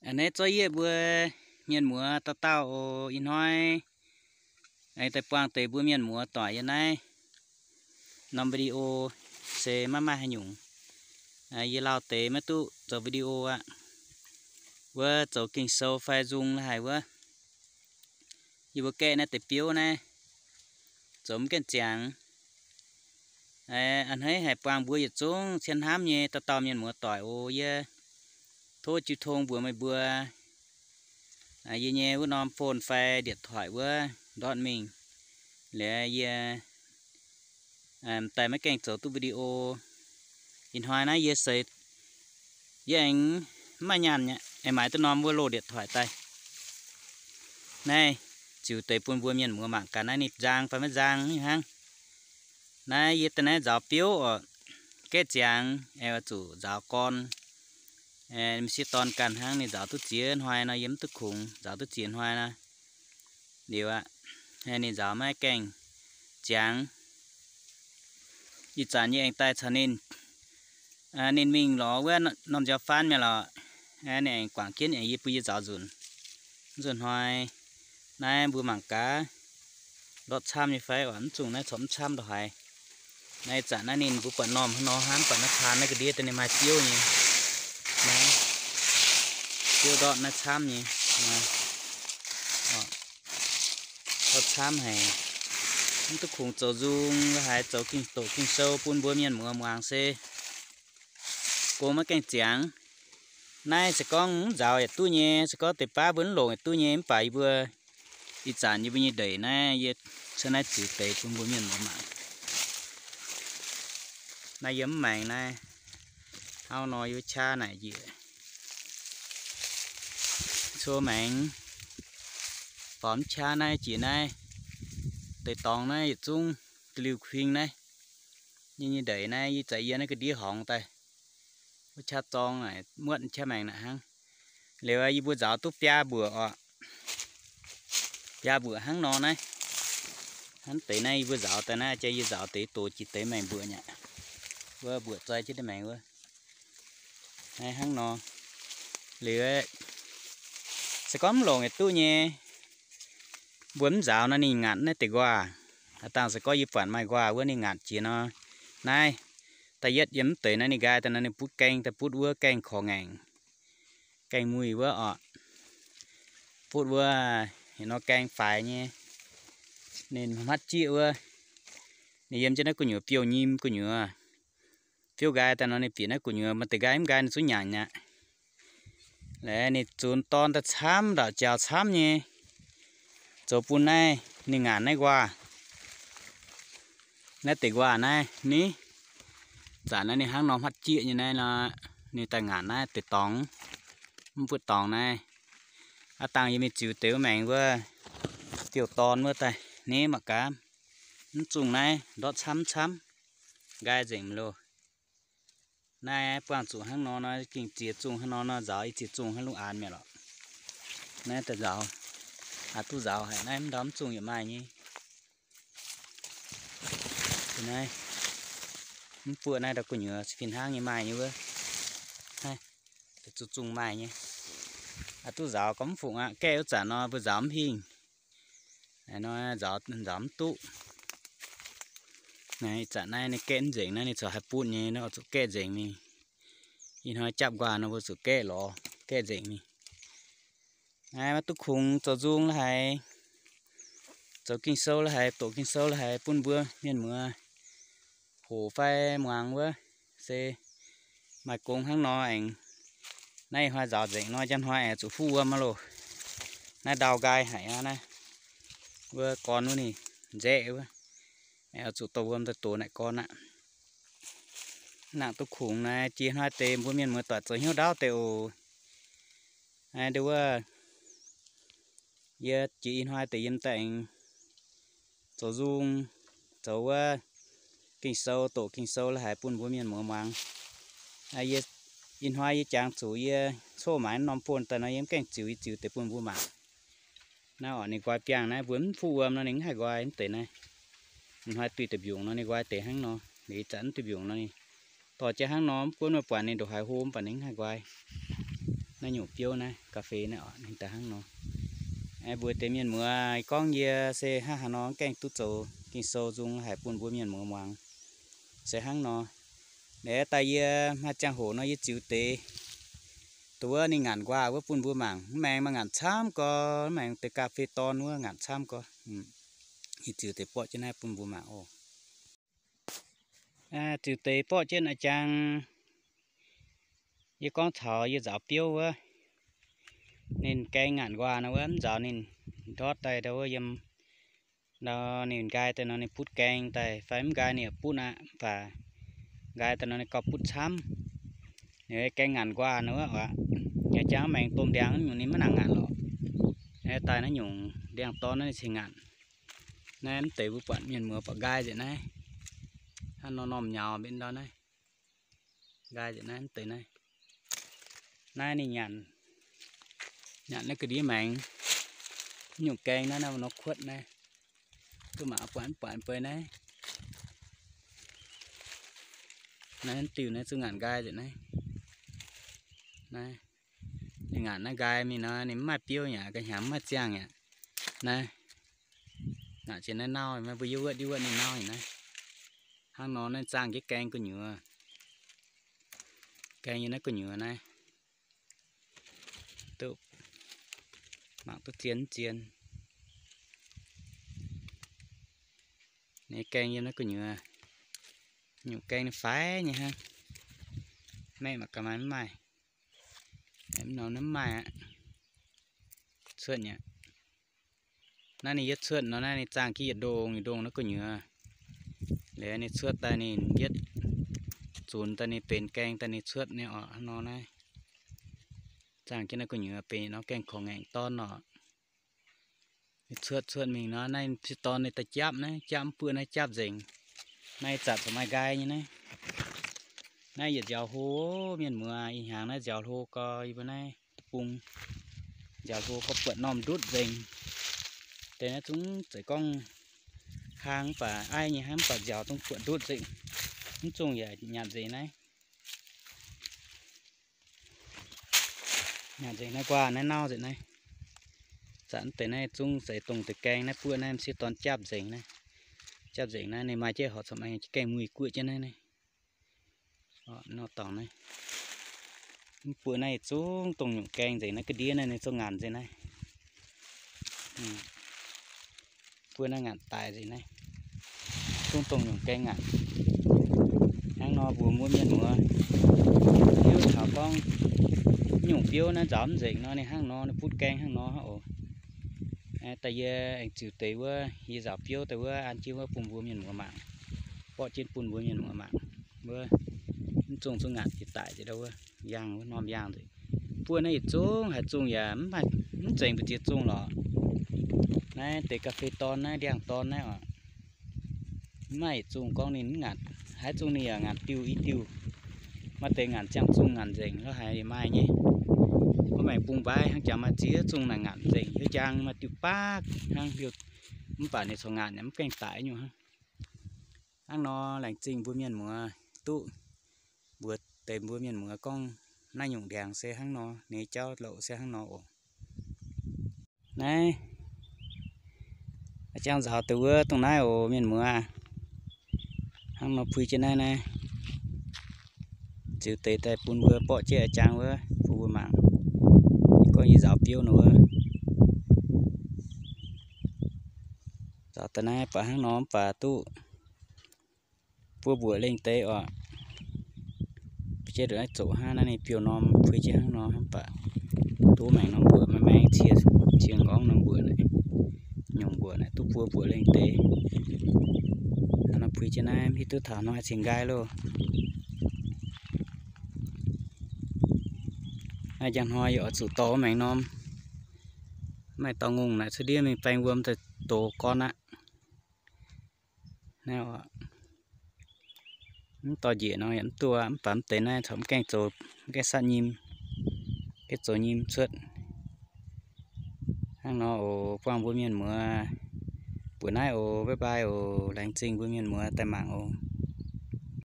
A'hneiv zorqv yie mbuo mienh muoz dauh dauh oc. Ih hnoi aengx daaih buangh deix mbuo mienh muoz doic yiem naaiv norm video se maiv maaih haaix nyungc. Yie lauh deix maiv duqv zoux video aqv. Wuov zoux Ging-Sou fai nzung la'haic wuov, yie mbuo gaeqv naaiv deix biouv naaiv zoux mv gaengh ziangx. A'hneiv haic buangh mbuo yietc zungv cien hnamv nyei dauh dauh mienh muoz doic oc. Yie tov jiu tong mbuox meih mbuo, yie nyei wuov norm phone fai điện thoại wuov ndortv mingh. Liuz yie daaih maiv gaengh zoux duqv video. Ih hnoi naaiv yie seix, yie aengx mv maaih nyaanh, aengx maaiz duqv norm wuov loz điện thoại daaih. Naaiv ziux deix bun mbuo mienh muoz mangc gaax naaiv ninh nzang fai maiv nzang hnangv. Naaiv yie daaih naaiv nzaaux biouv oc, gaeqv ziangx aengx oix zuqc nzaaux gorn. M'sieqv dorn ganh hnangv, ninh nzaaux duqv ziex hnoi nor yie mv duqv kungx, nzaaux duqv ziex hnoi nor. Liuz aqv, ninh nzaaux maiv gaengh ziangx. Ih zanc yie aengx daaih caux ninh, ninh mingh lorz wuov norm nziaaux faanv mi'aqv lorqc. Ninh aengx guangc jienv aengx yie bun yie nzaaux nzunc. Nzunc hnoi naaiv mbuo mangc gaax, ndortv camv nyei fai oc. Mv zungh naaiv corc mv camv ndongc haaix. Naaiv ih zanc naaiv ninh mbuo buatc normh hnangv nor hnangv, buatc naaiv taan naaiv ga'ndiev daaih ninh maaih biouv nyei. Naaiv biouv ndortv naaiv camv nyei. Ndortv camv haic. Mv duqv kungx zoux nzung la'haic zoux ging-doqc Ging-Sou bun mbuo mienh muoz muangx se gong maiv gaengh ziangx. Naaiv se gorngv mv nzaaux yaac duqv nyei, se gorngv deix baav mbuo mv longc yaac duqv nyei, mv baac yie mbuo ih zanc yie mbuo nyei ndeic naaiv, yie cuotv naaiv ziux deix bun mbuo mienh muoz mangc. Naaiv yie mv maengx naaiv, hnangv nor yie qaqv naaic njiec. Cuo maengx faaux mv qaqv naaiv jiex naaiv deix dorngx naaiv yietc zungv da'liuh kuing naaiv. Yie nyei ndeic naaiv yie za'yie naaiv ga'ndiev horngz daaih. Wuov qaqv zorng naaic muotv qaqv maengx naaic hnangv. Liuz yie mbuo nzaaux duqv biaa mbuoqc oc. Biaa mbuoqc hnangv nor naaiv. Hnangv deix naaiv yie mbuo nzaaux daaih naaiv, jaa yie nzaaux deix doz jiex deix maengx mbuoqc nyei. Wuov mbuoqc zoi jienv deix maengx wuov. Naaiv hnangv nor. Liuz se gorngv mv longc yaac duqv nyei. Mbuo mv nzaaux nor ninh ngaatc naaiv deix nquaah. Aav dangh se gorngv yie buatc maaih nquaah wuov ninh ngaatc jiex nor, naaiv da'yietv yiem mv deix naaiv ninh nqaai daaih nor ninh butv gaeng, daaih butv wuov gaeng korc ngaengc, gaeng muic wuov oc. Butv wuov heuc nor gaeng faix nyei. Ninh hmatv jieqv wuov, ninh yiem jienv naaiv gu'nyuoz biouv nyim gu'nyuoz. Biouv nqaai daaih nor ninh bieqc naaiv gu'nyuoz, maaih deix nqaai mv nqaai ninh zungv nyanc aqv. Laengz ninh zunx dorn daaih camv, ndauc jaux camv nyei, zoux bun naaiv ninh ngaatc naaiv nquaah. Naaiv deix nquaah naaiv ni, zanc naaiv ninh hnangv nor hmatv jieqv nyei naaiv nor, ninh daaih ngaatc naaiv deix dorngx, mv butv dorngx naaiv. Aav dangh yie mingh ziux deix wuov maengx wuov, biouv dorn wuov daaih ni mangc gaax, mv zungh naaiv ndortv camv camv, nqaai nzengc loh. Naaiv buangh zuqc hnangv nor nor, gengh ziex zungh hnangv nor nor nzaaux, i ziex zungh hnangv lungh aanx mi'aqv lorqc. Naaiv daaih nzaaux, aqc duqv nzaaux haic, naaiv mv ndau mv zungh yaac maaih nyei. Naaiv mv buoqv naaiv ndau gu'nyuoz fih hnangv nyei maaih nyei wuov. Naaiv zuqc zungh maaih nyei. Aqc duqv nzaaux gorngv mv fungc aqv, gaeqv wuov zanc nor mbuo nzaaux mv hingh. Nor nzaaux, nzaaux mv duqv. Naaiv ih zanc naaiv ninh gaeqv mv nzengc naaiv, ninh corc haih butv nyei, naaiv oix zuqc gaeqv nzengc mingh. Ih hnoi japv nquaah nor mbuo zuqc gaeqv lorz, gaeqv nzengc mingh. Naaiv maiv duqv kungx zoux nzung la'haiz, zoux Ging-Sou la'haiz, doqc Ging-Sou la'haiz bun mbuo mienh muoz hoqc fai muangx wuov, se maaih gong hnangv nor aengx. Naaiv ih hnoi nzaaux nzengc nor, njang hnoi aengx zuqc fuqv wuom aqv loh. Naaiv ndau nqaai haic aqv naaiv. Wuov gorn wuov ninh nzaeqv wuov, aengx zuqc dorh wuom daaih dox naaic gorn aqv. Nangc duqv kungx naaiv jiex hnoi deix mbuo mienh muoz doic zoux hnyouv ndaauv deix oc. Aa, nduov wuov, yie jiex ih hnoi deix yiem daaih aengx zoux nzung, zoux wuov Ging-Sou, doqc Ging-Sou la'haiz bun mbuo mienh muoz muangx. Aa, yie, ih hnoi yie jangx zuqc yie coqv maaiz norm phone daaih nor, yie mv gaengh ziux, yie ziux deix bun mbuo mangc. Naaiv oc, ninh nqoi biangh naaiv, mbuo mv fuqv wuom nor ninh mv haih nqoi mv deix naaiv. Ih hnoi duih deic-mbiungc nor ninh nqoi deix hnangv nor, liuz ih zanc mv duih mbiungc nor ninh dorh jienv hnangv nor, mv buonv meih buatc ninh ndongc haaix hlo mv baac ninh mv haih nqoi. Naaiv nyungc biouv naaiv ga'fei naaiv oc, ninh daaih hnangv nor. Mbuox deix mienh muoz gorngv yie se hnangv haaix nor gaengh duqv zoux Ging-Sou nzung haic bun mbuo mienh muoz muangx. Se hnangv nor, naaiv daaih yie maaih ziangh hoc nor yie ziux deix dongh wuov ninh ngaanc nquaah wuov bun mbuo mangc. Mv maengx maaih ngaanc camv gorx, mv maengx deix ga'fei dorn wuov ngaanc camv gorx. Yie ziux deix borqv jienv naaiv bun mbuo mangc oc. Ziux deix borqv jienv a'jang, yie gorngv taux yie nzaaux biouv wuov, ninh gaeng ngaanc nquaah nor wuov, mv nzaaux ninh ndortv daaih ndau wuov yiem, ndau ninh nqaai daaih nor ninh butv gaeng daaih fai mv nqaai ninh yaac butv aqv. Mv baac nqaai daaih nor ninh gauh butv camv. Ninh gaeng ngaanc nquaah nor wuov, a'jang maengx domh ndiangx nyungc ninh maiv nangc ngaanc lorqc. Daaih naaiv nyungc ndiangx-dorn naaiv ninh cingx ngaanc. Naaiv mv deix mbuo buatc mienh muoz buatc nqaai nzengc naaiv. Hnangv nor normh nyaux mbenc ndau naaiv. Nqaai nzengc naaiv mv deix naaiv. Naaiv ninh nyanc, nyanc naaiv ga'ndiev maengx. Nyungc gaeng naaiv, naaiv nor kuotv naaiv. Duqv mangc buatc buatc beiv naaiv. Naaiv diuh naaiv zungv ngaanc nqaai nzengc naaiv. Naaiv, ninh ngaanc naaiv nqaai mingh nor ninh mv maaih biouv yaac ga'hnyangx mv maaih ziangh yaac. Naaiv, ngaanc jiex naaiv nauv, mbuo yie wuotv yie wuotv ninh nauv naaiv. Hnangv nor naaiv zaangh jienv gaeng gu'nyuoz. Gaeng yiem naaiv gu'nyuoz naaiv. Duqv mangc duqv zien zien. Ninh gaeng yiem naaiv gu'nyuoz. Nyungc gaeng ninh faix nyei hnangv. Maeqv mangc gaax maaih mv maaih. Mv nor mv maaih aqv. Cuotv nyei. Naaiv ninh yietv cuotv nor naaiv ninh zaangh jienv yietc ndongh yietc ndongh naaiv gu'nyuoz. Liuz ninh cuotv daaih ninh yietv zunx daaih ninh benx gaeng daaih ninh cuotv nyei oc. Hnangv nor naaiv zaangh jienv naaiv gu'nyuoz benx nor gaengh korngx ngaengc dorn oc. Ninh cuotv cuotv mingh nor naaiv m'sieqv dorn ninh daaih japv naaiv, japv mv buoqv naaiv japv nzengc. Naaiv zanc corc maaih nqaai nyei naaiv. Naaiv yietc nziaaux hlo, mienh muoz, ih hnyangx naaiv nziaaux hlo gau, yie mbuo naaiv deic-bung nziaaux hlo gau buatc normh ndutv nzengc. Deix naaiv zungv zeiz gorngv hlang mv baac aiv nyei hnangv, mv baac nziaaux zungv buatc ndutv nzengc. Mv zungh yaac nyanc nzengc naaiv. Nyanc nzengc naaiv nquaah naaiv nauv nzengc naaiv. Zanc deix naaiv zungv zeiz dongh deix gaeng naaiv buoqv naaiv m'sieqv dorn japv nzengc naaiv. Japv nzengc naaiv ninh maaih jienv horc corc maengx gaengh muic guoqv jienv naaiv. Nor dorngx naaiv. Mv buoqv naaiv zungv dongh nyungc gaeng nzengc naaiv, ga'ndiev naaiv ninh zungv ngaanc nzengc naaiv. Buoqv naaiv ngaanc daic nzengc naaiv. Zungv dongh nyungc gaeng ngaanc. Hnangv nor mbuox mbuo mienh muoz hiuv taux gorngv nyungc biouv naaiv nzaaux mv nzengc nor ninh hnangv nor, ninh butv gaeng hnangv nor oc. Daaih yie aengx ziux deix wuov, yie nzaaux biouv daaih wuov an jienv wuov bun mbuo mienh muoz mangc. Borqv jienv bun mbuo mienh muoz mangc. Wuov, mv zungh zungv ngaanc jiex daic jiex ndau wuov, yangh wuov norm yangh nzengc. Buoqv naaiv yietc zungv haaix zungh yaac mv zengc mbu'ziex zungh lorqc. Naaiv deix ga'fei dorn naaiv, ndiangx-dorn naaiv oc, mv maaih yietc zungh gorngv ninh mv ngaanc. Haaix zungh ninh yaac ngaanc diuh i diuh. Maaih deix ngaanc ziangh zungh ngaanc nzengc lorqc, haiz maaih nyei. Gorngv maengx bung mbaaih hnangv jangx maaih ziex zungh naaic ngaanc nzengc, heuc njang maaih diuh baav hnangv, mv baac ninh corc ngaanc yaac mv gaengh daic nyungc hnangv. Hnangv nor laengz zingh mbuo mienh muoz duqv mbuox deix mbuo mienh muoz gorngv naaiv nyungc ndiangx se hnangv nor, ninh jauv louc se hnangv nor oc. Naaiv a'jang nzaaux deix wuov dongh naaiv oc mienh muoz. Hnangv nor puix jienv naaiv naaiv, ziux deix daaih bun mbuo borqv jienv a'jang wuov bun mbuo mangc. Gorngv yie nzaaux biouv nor wuov, nzaaux daaih naaiv baac hnangv nor mv baac duqv buo mbuoqc lengh deix oc. Jiex ndongc naaiv zoqc hnangv naaiv ninh biouv norm puix jienv hnangv nor mv baac duqv maengx norm mbuoqc, maengx maengx cie, cie nqorngv norm mbuoqc naaic, nyungc mbuoqc naaic duqv buo mbuoqc lengh deix. Hnangv nor puix jienv naaiv mv hiuv duqv taux hnoi cingx nqaai loh. Naaiv njang hnoi yie oix zuqc dorh maengx norm, mv maaih dorh ngongh naaic cuotv ndiev mingh baeng wuom daaih dox gorn aqv. Naaiv oc, mv dorh njiec nor yaac mv duqv, mv baac mv deix naaiv corc mv gaengh zoux, mv gaengh satv nyim, gaengh zoux nyim cuotv. Hnangv nor oc, buangh mbuo mienh muoz mbuoqc naaiv oc, bye bye oc, laengz zingh mbuo mienh muoz daaih mangc oc.